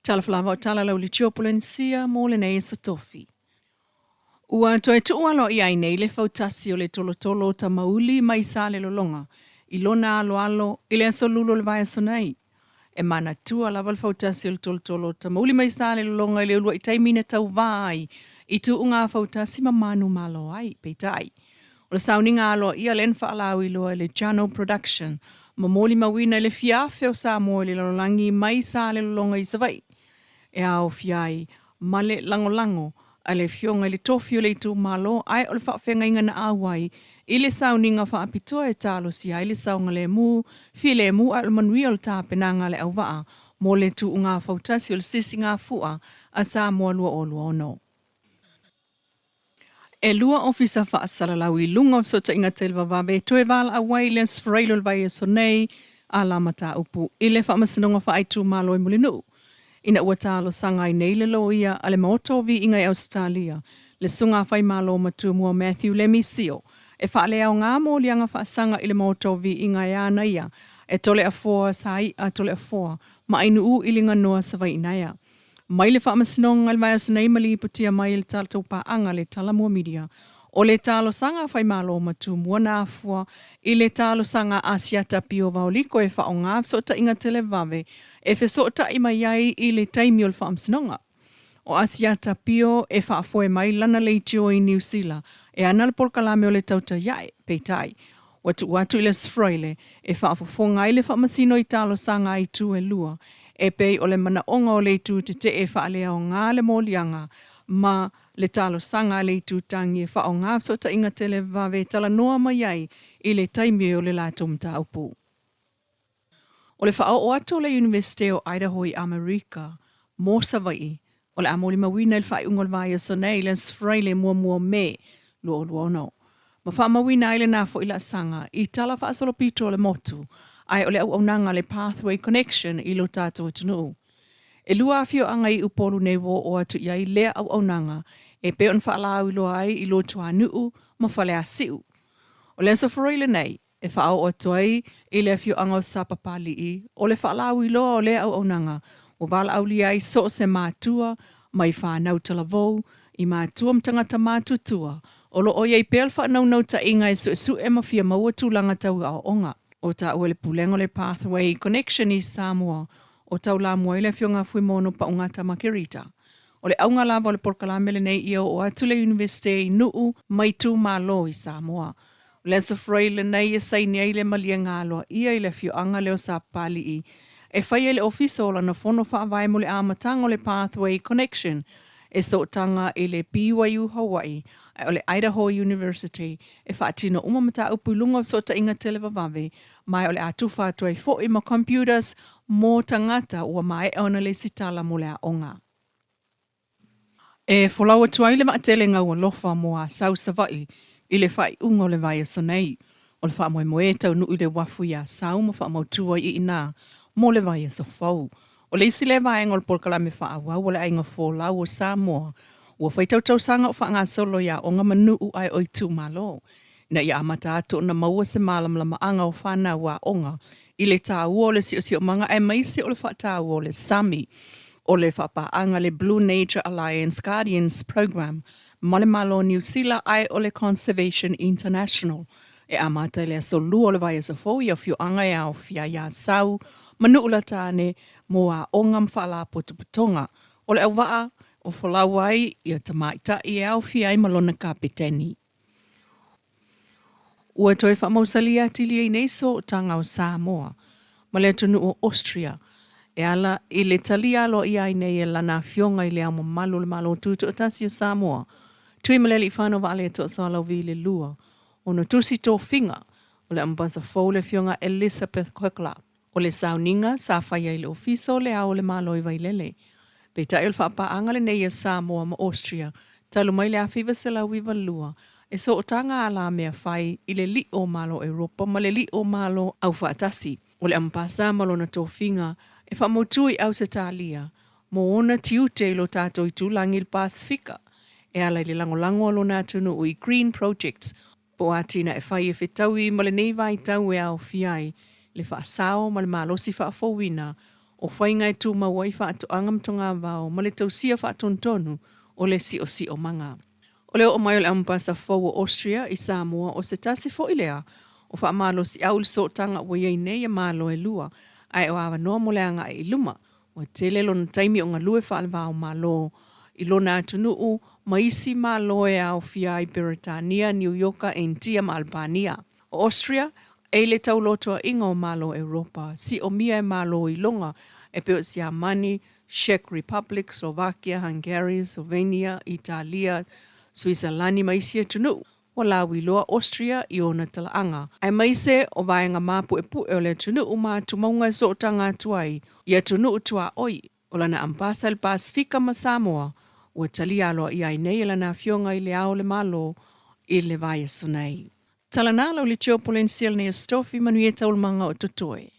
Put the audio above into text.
Tala falava o tala lau litio Polenesia mo lenei aso tofi. Ua toe tuu aloaia ai nei le fautasi o le tolotolo o Tamauli mai Salelologa i lona aloalo i le aso Lulu o le vaiaso nei. E manatua lava le fautasi o le tolotolo o Tamauli mai Salelologa i le uluai taimi na tauvā ai i tuuga fautasi ma manumalo ai. Peitai, o le sauniga aloaia lea na faalauiloa e le Jano Production ma molimauina i le fia afe o Samoa i le lalolagi mai Salelologa i Savaii e aofia ai ma le lagolago a le Afioga i le Tofi o le itumalo ae o le faafeagaiga na auai i le sauniga faapitoa e talosia ai le saogalemu, filemu ae o le manuia o le tapenaga a le auvaa mo le tuuga fautasi o le Sisigafua a Samoa 2026. E lua ofisa faasalalau i luga o fesootaiga televavave e toe valaau ai i le Aso Faraile o le vaiaso nei a la mataupu i le Faamasinoga Faaitumalo i Mulinuu ina ua talosaga ai nei le loia a le Maota o Viiga i Ausetalia, le Susuga Faimalo Matumua Matthew Lemi Sio, e faaleaoga moliaga faasaga i le Maota o Viiga e ana ia e Toleafoa Sai'a Toleafoa ma Ainuu i Liganoa Savaiinaea. Mai le Faamasinoga i le vaiaso nei ma lipotia mai e le tatou paaga le Talamua Media, o le talosaga a Faimalo ma Tumua na afua i le talosaga a Asiata Pio Vaoliko e faaaoga fesootaiga televave e fesootai mai ai i le taimi o le Faamasinoga. O Asiata Pio e faafoe mai lana leitio i Niu Sila e ana le polokalame o le Tautai Ae, peitai, ua tuu atu i le Aso Faraile e faafofoga ai le Faamasino i talosaga a itu e lua, e pei o le manaoga o le itu tetee e faaleaoga le moliaga ma le talosaga a le itu tagi e faaaoga fesootaiga televave e talanoa mai ai i le taimi o le latou mataupu. O le faaoo atu o le Iunivesite o Idaho i Amerika mo Savaii, o le a molimauina i le faaiuga o le vaiaso nei i le Aso Faraile 1 o Me 2026, ma faamauina ai lena foi laasaga i tala faasolopito o le motu ae o le auaunaga a le Pathway Connection i lo tatou atunuu. E lua afioaga i Upolu nei ua oo atu i ai lea auaunaga e pei ona faalauiloa ai i Luatuanuu ma Faleasiu. O le Aso Faraile nei, e faaoo atu ai i le afioaga o Sapapalii, o le faalauiloa o lea auaunaga ua valaaulia ai so o se matua mai fanau talavou i matua ma tagata matutua o lo o i ai pea le faanaunautaiga e suesue ma fia maua tulaga tau aoaoga. O taua i le Pulega o le Pathway Connection i Samoa o taulamua ai le Afioga a Fuimaono Paugata Makerita. O le auga lava o le polokalame lenei ia oo atu le Iunivesite i nuu ma itumalo i Samoa. O le Aso Faraile lenei e saini ai le maliega aloaia i le afioaga lea o Sapapalii e fai ai le Ofisa o lana Fono Faavae mo le amataga o le Pathway Connection e sootaga i le BYU Hawaii ae o le Idaho University e faatino uma mataupu i luga o fesootaiga televavave ma o le a tufa atu ai foi ma computers mo tagata ua maea ona lesitala mo le aoga. E folau atu ai le vaatele gaualofa mo Asau Savaii i le faaiuga o le vaiaso nei. O le faamoemoe e taunuu i le uafu i Asau ma faamautu ai i inā mo le vaiaso fou. O le isi lea vaega o le polokalame faaauau a le Aiga Folau o Samoa ua fai tautausaga o faagasolo i aoga ma nuu ae o itumalo ina ia amata atu ona maua se malamalamaaga o fanau aoga i le taua o le siosiomaga aemaise o le faataua o le sami. O le faapaaga le Blue Nature Alliance Guardians Programme ma le Malo o Niu Sila ae o le Conservation International e amata i le aso Lua o le vaiaso fou i afioaga e aofia ai Asau ma Nuulatane mo aoga ma faalapotopotoga o le auvaa o folau ai ia tamaitai e aofia ai ma lona kapeteni. Ua toe faamausalia atili ai nei sootaga o Samoa ma le atunuu o Austria e ala i le talia aloaia ai nei e lana Afioga i Le Ao Mamalu o le Malo Tutoatasi o Samoa, Tuimalealiifano Vaaletoasoalauvi le Lua, ona tusi tofiga o le Ambasa fou le Afioga Elisabeth Koegler. O le sauniga sa faia i le Ofisa o Le Ao o le Malo i Vailele. Peitai o le faapaaga lenei a Samoa ma Austria talu mai le 1992 e sootaga alamea fai i le Li'o Malo Europa ma le Li'o Malo Aufaatasi. O le Ambasa ma lona tofiga e faamautu i Ausetalia mo ona tiute i lo tatou itulagi i le Pasefika e ala i le lagolago a lona atunuu i Green Projects po o atinae fai e fetaui ma lenei vaitau e aofia ai le faasao ma le malosi faafouina O faiga e tumau ai faatoaga ma togavao ma le tausia faatonutonu o le siosiomaga. O le oo mai o le Amepasa fou o Austria i Samoa o se tasi foi lea o faamalosiau i le sootaga ua i ai nei ia Malo e lua, ae o avanoa mo le agai i luma. Ua tele lona taimi o galue faale-va-o-Malo i lona atunuu ma isi Malo e aofia ai Peretania, Niu Ioka, Initia ma Albania. O Austria, e i le taulotoaʻiga o Malo o Europa, siomia e Malo iloga e pei o Siamani, Czech Republic, Slovakia, Hungary, Slovenia, Italia, Suisalani ma isi atunuu. Ua lauiloa Austria i ona talaaga, aemaise o vaega mapuepue o le atunuu ma atumauga e sootaga atu ai i atunuu tuaoi. O lana Ambasa i le Pasefika ma Samoa ua talia aloaia ai nei e lana Afioga i Le Ao o le Malo i le vaiaso nei. Tala na lau Litio Polensia lenei o Stofi, manuia taualumaga o totoe.